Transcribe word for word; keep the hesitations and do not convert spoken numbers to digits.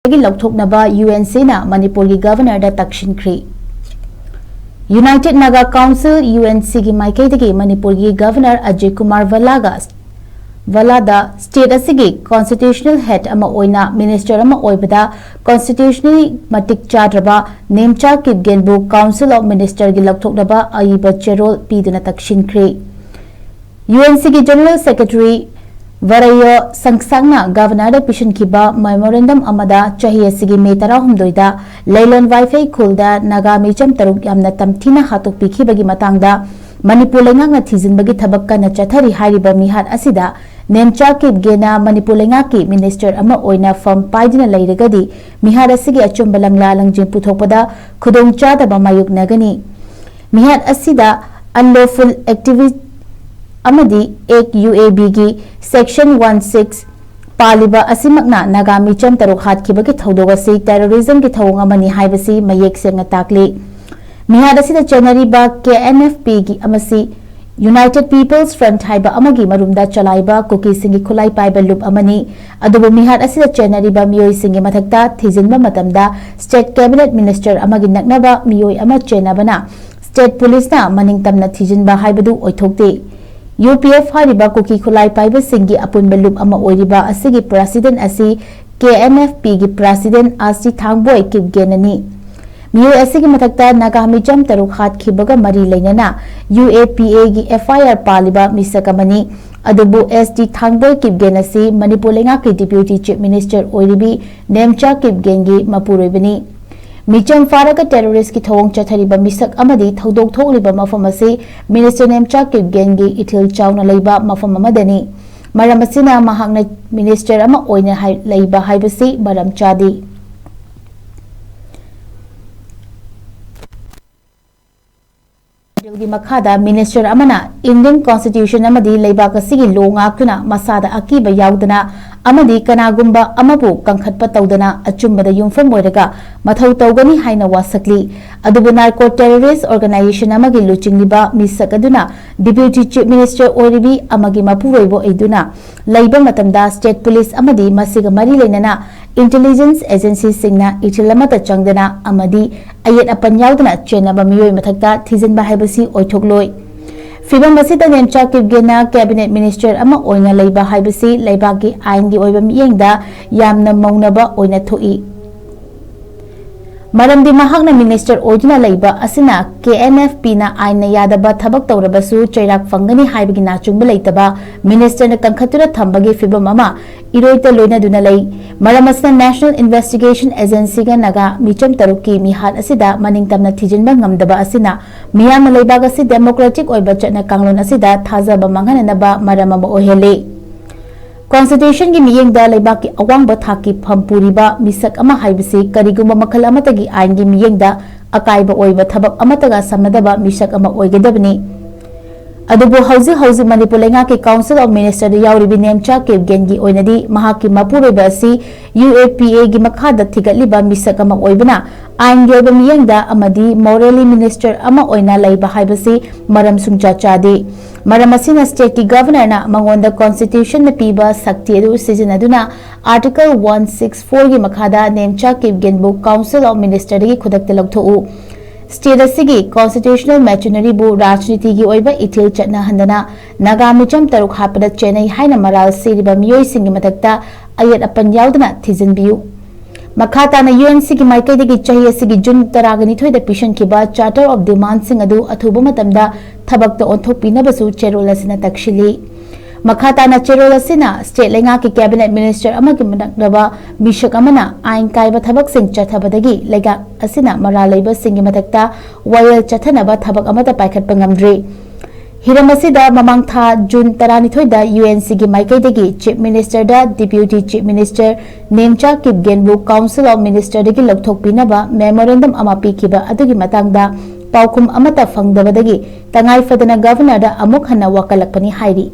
ꯒꯤ ꯂꯧꯊꯣꯛꯅꯕ UNCꯅ ꯃꯅꯤꯄꯨꯔꯒꯤ Governorꯗ ꯇꯛꯁꯤꯟꯈ꯭ꯔꯤ꯫ United Naga Council, UNCꯒꯤ ꯃꯥꯏꯀꯩꯗꯒꯤ ꯃꯅꯤꯄꯨꯔꯒꯤ Governor ꯑꯖꯌ ꯀꯨꯃꯥꯔ ꯚꯜꯂꯥꯒ, ꯚꯜꯂꯥꯗ state ꯑꯁꯤꯒꯤ constitutional head ꯑꯃ ꯑꯣꯏꯅ minister ꯑꯃ ꯑꯣꯏꯕꯗ constitutionally ꯃꯇꯤꯛ ꯆꯥꯗ꯭ꯔꯕ ꯅꯦꯝꯆꯥ ꯀꯤꯞꯒꯦꯟꯕꯨ Council of Ministerꯒꯤ ꯂꯧꯊꯣꯛꯅꯕ ꯑꯏꯕ ꯆꯦꯔꯣꯜ ꯄꯤꯗꯨꯅ ꯇꯛꯁꯤꯟꯈ꯭ꯔꯤ꯫ UNCꯒꯤ General Secretary ꯚꯔꯌꯣ ꯁꯪꯁꯥꯡꯅ Governorꯗ ꯄꯤꯁꯤꯟꯈꯤꯕ memorandum ꯑꯃꯗ ꯆꯍꯤ ꯑꯁꯤꯒꯤ ꯃꯦ ꯇꯔꯥꯍꯨꯝꯗꯣꯏꯗ ꯂꯩꯂꯣꯟ ꯋꯥꯏꯐꯩ ꯈꯨꯜꯗ ꯅꯥꯒꯥ ꯃꯤꯆꯝ ꯇꯔꯨꯛ ꯌꯥꯝꯅ ꯇꯝꯊꯤꯅ ꯍꯥꯠꯇꯣꯛꯄꯤꯈꯤꯕꯒꯤ ꯃꯇꯥꯡꯗ ꯃꯅꯤꯄꯨꯔ ꯂꯩꯉꯥꯛꯅ ꯊꯤꯖꯤꯟꯕꯒꯤ ꯊꯕꯛ ꯀꯟꯅ ꯆꯠꯊꯔꯤ ꯍꯥꯏꯔꯤꯕ ꯃꯤꯍꯥꯠ ꯑꯁꯤꯗ ꯅꯦꯝꯆꯥ ꯀꯤꯞꯒꯦꯅ ꯃꯅꯤꯄꯨꯔ ꯂꯩꯉꯥꯛꯀꯤ minister ꯑꯃ ꯑꯣꯏꯅ ꯐꯝ ꯄꯥꯏꯗꯨꯅ ꯂꯩꯔꯒꯗꯤ ꯃꯤꯍꯥꯠ ꯑꯁꯤꯒꯤ ꯑꯆꯨꯝꯕ ꯂꯪꯂꯥ ꯂꯪꯖꯤꯡ ꯄꯨꯊꯣꯛꯄꯗ ꯈꯨꯗꯣꯡꯆꯥꯗꯕ ꯃꯥꯌꯣꯛꯅꯒꯅꯤ꯫ ꯃꯤꯍꯥꯠ ꯑꯁꯤꯗ unlawful activity ꯑꯃꯗꯤ Act UABꯒꯤ section one six ꯄꯥꯜꯂꯤꯕ ꯑꯁꯤꯃꯛꯅ ꯅꯥꯒꯥ ꯃꯤꯆꯝ ꯇꯔꯨꯛ ꯍꯥꯠꯈꯤꯕꯒꯤ ꯊꯧꯗꯣꯛ ꯑꯁꯤ terrorismꯒꯤ ꯊꯧꯑꯣꯡ ꯑꯃꯅꯤ ꯍꯥꯏꯕꯁꯤ ꯃꯌꯦꯛ ꯁꯦꯡꯅ ꯇꯥꯛꯂꯤ꯫ ꯃꯤꯍꯥꯠ ꯑꯁꯤꯗ ꯆꯦꯟꯅꯔꯤꯕ KNFPꯒꯤ ꯑꯃꯁꯤ United People's Front ꯍꯥꯏꯕ ꯑꯃꯒꯤ ꯃꯔꯨꯝꯗ ꯆꯂꯥꯏꯕ ꯀꯨꯀꯤꯁꯤꯡꯒꯤ ꯈꯨꯠꯂꯥꯏ ꯄꯥꯏꯕ ꯂꯨꯞ ꯑꯃꯅꯤ꯫ ꯑꯗꯨꯕꯨ ꯃꯤꯍꯥꯠ ꯑꯁꯤꯗ ꯆꯦꯟꯅꯔꯤꯕ ꯃꯤꯑꯣꯏꯁꯤꯡꯒꯤ ꯃꯊꯛꯇ ꯊꯤꯖꯤꯟꯕ ꯃꯇꯝꯗ state cabinet minister ꯑꯃꯒꯤ ꯅꯛꯅꯕ ꯃꯤꯑꯣꯏ ꯑꯃ ꯆꯦꯟꯅꯕꯅ state policeꯅ ꯃꯅꯤꯡ ꯇꯝꯅ ꯊꯤꯖꯤꯟꯕ ꯍꯥꯏꯕꯗꯨ ꯑꯣꯏꯊꯣꯛꯇꯦ꯫ UPF ꯍꯥꯏꯔꯤꯕ ꯀꯨꯀꯤ ꯈꯨꯠꯂꯥꯏ ꯄꯥꯏꯕꯁꯤꯡꯒꯤ ꯑꯄꯨꯟꯕ ꯂꯨꯞ ꯑꯃ ꯑꯣꯏꯔꯤꯕ ꯑꯁꯤꯒꯤ president ꯑꯁꯤ KNFPꯒꯤ president ꯑꯁꯤ ꯊꯥꯡꯕꯣꯏ ꯀꯤꯞꯒꯦꯟꯅꯅꯤ꯫ ꯃꯤꯑꯣꯏ ꯑꯁꯤꯒꯤ ꯃꯊꯛꯇ ꯅꯥꯒꯥ ꯃꯤꯆꯝ ꯇꯔꯨꯛ ꯍꯥꯠꯈꯤꯕꯒ ꯃꯔꯤ ꯂꯩꯅꯅ UAPAꯒꯤ FIR ꯄꯥꯜꯂꯤꯕ ꯃꯤꯁꯛ ꯑꯃꯅꯤ꯫ ꯑꯗꯨꯕꯨ ST ꯊꯥꯡꯕꯣꯏ ꯀꯤꯞꯒꯦꯟ ꯑꯁꯤ ꯃꯅꯤꯄꯨꯔ ꯂꯩꯉꯥꯛꯀꯤ Deputy Chief Minister ꯑꯣꯏꯔꯤꯕꯤ ꯅꯦꯝꯆꯥ ꯀꯤꯞꯒꯦꯟꯒꯤ ꯃꯄꯨꯔꯣꯏꯕꯅꯤ꯫ ꯃꯤꯆꯝ ꯐꯥꯔꯒ terroristꯀꯤ ꯊꯧꯑꯣꯡ ꯆꯠꯊꯔꯤꯕ ꯃꯤꯁꯛ ꯑꯃꯗꯤ ꯊꯧꯗꯣꯛ ꯊꯣꯛꯂꯤꯕ ꯃꯐꯝ ꯑꯁꯤ Minister ꯅꯦꯝꯆꯥ ꯀꯤꯞꯒꯦꯟꯒꯤ ꯏꯊꯤꯜ ꯆꯥꯎꯅ ꯂꯩꯕ ꯃꯐꯝ ꯑꯃꯗꯅꯤ꯫ ꯃꯔꯝ ꯑꯁꯤꯅ ꯃꯍꯥꯛꯅ minister ꯑꯃ ꯑꯣꯏꯅ ꯍꯥꯏ-, ꯂꯩꯕ ꯍꯥꯏꯕꯁꯤ ꯃꯔꯝ ꯆꯥꯗꯦ꯫ ꯒꯤ ꯃꯈꯥꯗ ꯃꯤꯅꯤꯁꯇꯔ ꯑꯃꯅ ꯏꯟꯗꯤꯌꯟ ꯀꯣꯟꯁꯇꯤꯇ꯭ꯌꯨꯁꯟ ꯑꯃꯗꯤ ꯂꯩꯕꯥꯛ ꯑꯁꯤꯒꯤ ꯂꯣ ꯉꯥꯛꯇꯨꯅ ꯃꯁꯥꯗ ꯑꯀꯤꯕ ꯌꯥꯎꯗꯅ ꯑꯃꯗꯤ ꯀꯅꯥꯒꯨꯝꯕ ꯑꯃꯕꯨ ꯀꯟꯈꯠꯄ ꯇꯧꯗꯅ ꯑꯆꯨꯝꯕꯗ ꯌꯨꯝꯐꯝ ꯑꯣꯏꯔꯒ ꯃꯊꯧ ꯇꯧꯒꯅꯤ ꯍꯥꯏꯅ ꯋꯥꯁꯛꯂꯤ꯫ ꯑꯗꯨꯕꯨ ꯅꯥꯔꯀꯣ ꯇꯦꯔꯣꯔꯤꯁ ꯑꯣꯔꯒꯅꯥꯏꯖꯦꯁꯟ ꯑꯃꯒꯤ ꯂꯨꯆꯤꯡꯂꯤꯕ ꯃꯤꯁꯛ ꯑꯗꯨꯅ ꯗꯤꯄ꯭ꯌꯨꯇꯤ ꯆꯤꯐ ꯃꯤꯅꯤꯁꯇꯔ ꯑꯣꯏꯔꯤꯕꯤ ꯑꯃꯒꯤ ꯃꯄꯨꯔꯣꯏꯕ ꯑꯣꯏꯗꯨꯅ ꯂꯩꯕ ꯃꯇꯝꯗ ꯁ꯭ꯇꯦꯠ ꯄꯨꯂꯤꯁ ꯑꯃꯗꯤ ꯃꯁꯤꯒ ꯃꯔꯤ ꯂꯩꯅꯅ ꯏꯟꯇꯦꯂꯤꯖꯦꯟꯁ ꯑꯦꯖꯦꯟꯁꯤꯁꯤꯡꯅ ꯏꯊꯤꯜ ꯑꯃꯠꯇ ꯆꯪꯗꯅ ꯑꯃꯗꯤ ꯑꯌꯦꯠ ꯑꯄꯟ ꯌꯥꯎꯗꯅ ꯆꯦꯟꯅꯕ ꯃꯤꯑꯣꯏ ꯃꯊꯛꯇ ꯊꯤꯖꯤꯟꯕ ꯍꯥꯏꯕꯁꯤ ꯑꯣꯏꯊꯣꯛꯂꯣꯏ꯫ ꯐꯤꯚꯝ ꯑꯁꯤꯗ ꯅꯦꯝꯆꯥ ꯀꯤꯞꯒꯦꯟꯅ ꯀꯦꯕꯤꯅꯦꯠ ꯃꯤꯅꯤꯁꯇꯔ ꯑꯃ ꯑꯣꯏꯅ ꯂꯩꯕ ꯍꯥꯏꯕꯁꯤ ꯂꯩꯕꯥꯛꯀꯤ ꯑꯥꯏꯟꯒꯤ ꯑꯣꯏꯕ ꯃꯤꯠꯌꯦꯡꯗ ꯌꯥꯝꯅ ꯃꯧꯅꯕ ꯑꯣꯏꯅ ꯊꯣꯛꯏ꯫ ꯃꯔꯝꯗꯤ ꯃꯍꯥꯛꯅ ꯃꯤꯅꯤꯁꯇꯔ ꯑꯣꯏꯗꯨꯅ ꯂꯩꯕ ꯑꯁꯤꯅ ꯀꯦ ꯑꯦꯟ ꯑꯦꯐ ꯄꯤꯅ ꯑꯥꯏꯟꯅ ꯌꯥꯗꯕ ꯊꯕꯛ ꯇꯧꯔꯕꯁꯨ ꯆꯩꯔꯥꯛ ꯐꯪꯒꯅꯤ ꯍꯥꯏꯕꯒꯤ ꯅꯥꯆꯨꯡꯕ ꯂꯩꯇꯕ ꯃꯤꯅꯤꯁꯇꯔꯅ ꯀꯟꯈꯠꯇꯨꯅ ꯊꯝꯕꯒꯤ ꯐꯤꯚꯝ ꯑꯃ ꯏꯔꯣꯏꯇ ꯂꯣꯏꯅꯗꯨꯅ ꯂꯩ꯫ ꯃꯔꯝ ꯑꯁꯤꯅ ꯅꯦꯁꯅꯦꯜ ꯏꯟꯚꯦꯁꯇꯤꯒꯦꯁꯟ ꯑꯦꯖꯦꯟꯁꯤꯒ ꯅꯥꯒꯥ ꯃꯤꯆꯝ ꯇꯔꯨꯛꯀꯤ ꯃꯤꯍꯥꯠ ꯑꯁꯤꯗ ꯃꯅꯤꯡ ꯇꯝꯅ ꯊꯤꯖꯤꯟꯕ ꯉꯝꯗꯕ ꯑꯁꯤꯅ ꯃꯤꯌꯥꯝꯅ ꯂꯩꯕꯥꯛ ꯑꯁꯤ ꯗꯦꯃꯣꯀ꯭ꯔꯦꯇꯤꯛ ꯑꯣꯏꯕ ꯆꯠꯅ ꯀꯥꯡꯂꯣꯟ ꯑꯁꯤꯗ ꯊꯥꯖꯕ ꯃꯥꯡꯍꯟꯅꯅꯕ ꯃꯔꯝ ꯑꯃ ꯑꯣꯏꯍꯜꯂꯤ꯫ ꯀꯣꯟꯁꯇꯤꯇ꯭ꯌꯨꯁꯟꯒꯤ ꯃꯤꯠꯌꯦꯡꯗ ꯂꯩꯕꯥꯛꯀꯤ ꯑꯋꯥꯡꯕ ꯊꯥꯛꯀꯤ ꯐꯝ ꯄꯨꯔꯤꯕ ꯃꯤꯁꯛ ꯑꯃ ꯍꯥꯏꯕꯁꯤ ꯀꯔꯤꯒꯨꯝꯕ ꯃꯈꯜ ꯑꯃꯠꯇꯒꯤ ꯑꯥꯏꯟꯒꯤ ꯃꯤꯠꯌꯦꯡꯗ ꯑꯀꯥꯏꯕ ꯑꯣꯏꯕ ꯊꯕꯛ ꯑꯃꯠꯇꯒ ꯁꯝꯅꯗꯕ ꯃꯤꯁꯛ ꯑꯃ ꯑꯣꯏꯒꯗꯕꯅꯤ꯫ ꯑꯗꯨꯕꯨ ꯍꯧꯖꯤꯛ ꯍꯧꯖꯤꯛ ꯃꯅꯤꯄꯨꯔ ꯂꯩꯉꯥꯛꯀꯤ ꯀꯥꯎꯟꯁꯤꯜ ꯑꯣꯐ ꯃꯤꯅꯤꯁꯇꯔꯗ ꯌꯥꯎꯔꯤꯕꯤ ꯅꯦꯝꯆꯥ ꯀꯤꯞꯒꯦꯟꯒꯤ ꯑꯣꯏꯅꯗꯤ ꯃꯍꯥꯛꯀꯤ ꯃꯄꯨꯔꯣꯏꯕ ꯑꯁꯤ ꯌꯨ ꯑꯦ ꯄꯤ ꯑꯦꯒꯤ ꯃꯈꯥꯗ ꯊꯤꯒꯠꯂꯤꯕ ꯃꯤꯁꯛ ꯑꯃ ꯑꯣꯏꯕꯅ ꯑꯥꯏꯟꯒꯤ ꯑꯣꯏꯕ ꯃꯤꯠꯌꯦꯡꯗ ꯑꯃꯗꯤ ꯃꯣꯔꯦꯂꯤ ꯃꯤꯅꯤꯁꯇꯔ ꯑꯃ ꯑꯣꯏꯅ ꯂꯩꯕ ꯍꯥꯏꯕꯁꯤ ꯃꯔꯝ ꯁꯨꯡꯆꯥ ꯆꯥꯗꯦ꯫ ꯃꯔꯝ ꯑꯁꯤꯅ ꯁ꯭ꯇꯦꯠꯀꯤ ꯒꯚꯔꯅꯔꯅ ꯃꯉꯣꯟꯗ ꯀꯣꯟꯁꯇꯤꯇ꯭ꯌꯨꯁꯟꯅ ꯄꯤꯕ ꯁꯛꯇꯤ ꯑꯗꯨ ꯁꯤꯖꯤꯟꯅꯗꯨꯅ ꯑꯥꯔꯇꯤꯀꯜ ꯋꯥꯟ ꯁꯤꯛꯁ ꯐꯣꯔꯒꯤ ꯃꯈꯥꯗ ꯅꯦꯝꯆꯥ ꯀꯤꯞꯒꯦꯟꯕꯨ ꯀꯥꯎꯟꯁꯤꯜ ꯑꯣꯐ ꯃꯤꯅꯤꯁꯇꯔꯗꯒꯤ ꯈꯨꯗꯛꯇ ꯂꯧꯊꯣꯛꯎ꯫ ꯁ꯭ꯇꯦꯠ ꯑꯁꯤꯒꯤ ꯀꯣꯟꯁꯇꯤꯇ꯭ꯌꯨꯁꯅꯦꯜ ꯃꯦꯆꯤꯅꯔꯤꯕꯨ ꯔꯥꯖꯅꯤꯇꯤꯒꯤ ꯑꯣꯏꯕ ꯏꯊꯤꯜ ꯆꯠꯅꯍꯟꯗꯅ ꯅꯥꯒꯥ ꯃꯤꯆꯝ ꯇꯔꯨꯛ ꯍꯥꯠꯄꯗ ꯆꯦꯟꯅꯩ ꯍꯥꯏꯅ ꯃꯔꯥꯜ ꯁꯤꯔꯤꯕ ꯃꯤꯑꯣꯏꯁꯤꯡꯒꯤ ꯃꯊꯛꯇ ꯑꯌꯦꯠ ꯑꯄꯟ ꯌꯥꯎꯗꯅ ꯊꯤꯖꯤꯟꯕꯤꯌꯨ꯫ ꯃꯈꯥ ꯇꯥꯅ ꯌꯨ ꯑꯦꯟ ꯁꯤꯒꯤ ꯃꯥꯏꯀꯩꯗꯒꯤ ꯆꯍꯤ ꯑꯁꯤꯒꯤ ꯖꯨꯟ ꯇꯔꯥꯒ ꯅꯤꯊꯣꯏꯗ ꯄꯤꯁꯤꯟꯈꯤꯕ ꯆꯥꯔꯇꯔ ꯑꯣꯐ ꯗꯤꯃꯥꯟꯁꯤꯡ ꯑꯗꯨ ꯑꯊꯨꯕ ꯃꯇꯝꯗ ꯊꯕꯛꯇ ꯑꯣꯟꯊꯣꯛꯄꯤꯅꯕꯁꯨ ꯆꯦꯔꯣꯜ ꯑꯁꯤꯅ ꯇꯛꯁꯤꯜꯂꯤ꯫ ꯃꯈꯥ ꯇꯥꯅ ꯆꯦꯔꯣꯜ ꯑꯁꯤꯅ ꯁ꯭ꯇꯦꯠ ꯂꯩꯉꯥꯛꯀꯤ ꯀꯦꯕꯤꯅꯦꯠ ꯃꯤꯅꯤꯁꯇꯔ ꯑꯃꯒꯤ ꯅꯛꯅꯕ ꯃꯤꯁꯛ ꯑꯃꯅ ꯑꯥꯏꯟ ꯀꯥꯏꯕ ꯊꯕꯛꯁꯤꯡ ꯆꯠꯊꯕꯗꯒꯤ ꯂꯩꯉꯥꯛ ꯑꯁꯤꯅ ꯃꯔꯥꯜ ꯂꯩꯕꯁꯤꯡꯒꯤ ꯃꯊꯛꯇ ꯋꯥꯌꯦꯜ ꯆꯠꯊꯅꯕ ꯊꯕꯛ ꯑꯃꯠꯇ ꯄꯥꯏꯈꯠꯄ ꯉꯝꯗ꯭ꯔꯤ꯫ ꯍꯤꯔꯝ ꯑꯁꯤꯗ ꯃꯃꯥꯡ ꯊꯥ ꯖꯨꯟ ꯇꯔꯥꯅꯤꯊꯣꯏꯗ ꯌꯨ ꯑꯦꯟ ꯁꯤꯒꯤ ꯃꯥꯏꯀꯩꯗꯒꯤ ꯆꯤꯐ ꯃꯤꯅꯤꯁꯇꯔꯗ ꯗꯤꯄ꯭ꯌꯨꯇꯤ ꯆꯤꯐ ꯃꯤꯅꯤꯁꯇꯔ ꯅꯦꯝꯆꯥ ꯀꯤꯞꯒꯦꯟꯕꯨ ꯀꯥꯎꯟꯁꯤꯜ ꯑꯣꯐ ꯃꯤꯅꯤꯁꯇꯔꯗꯒꯤ ꯂꯧꯊꯣꯛꯄꯤꯅꯕ ꯃꯦꯃꯣꯔꯦꯟꯗꯝ ꯑꯃ ꯄꯤꯈꯤꯕ ꯑꯗꯨꯒꯤ ꯃꯇꯥꯡꯗ ꯄꯥꯎꯈꯨꯝ ꯑꯃꯠꯇ ꯐꯪꯗꯕꯗꯒꯤ ꯇꯉꯥꯏ ꯐꯗꯅ Governorꯗ ꯑꯃꯨꯛ ꯍꯟꯅ ꯋꯥꯀꯠꯂꯛꯄꯅꯤ ꯍꯥꯏꯔꯤ꯫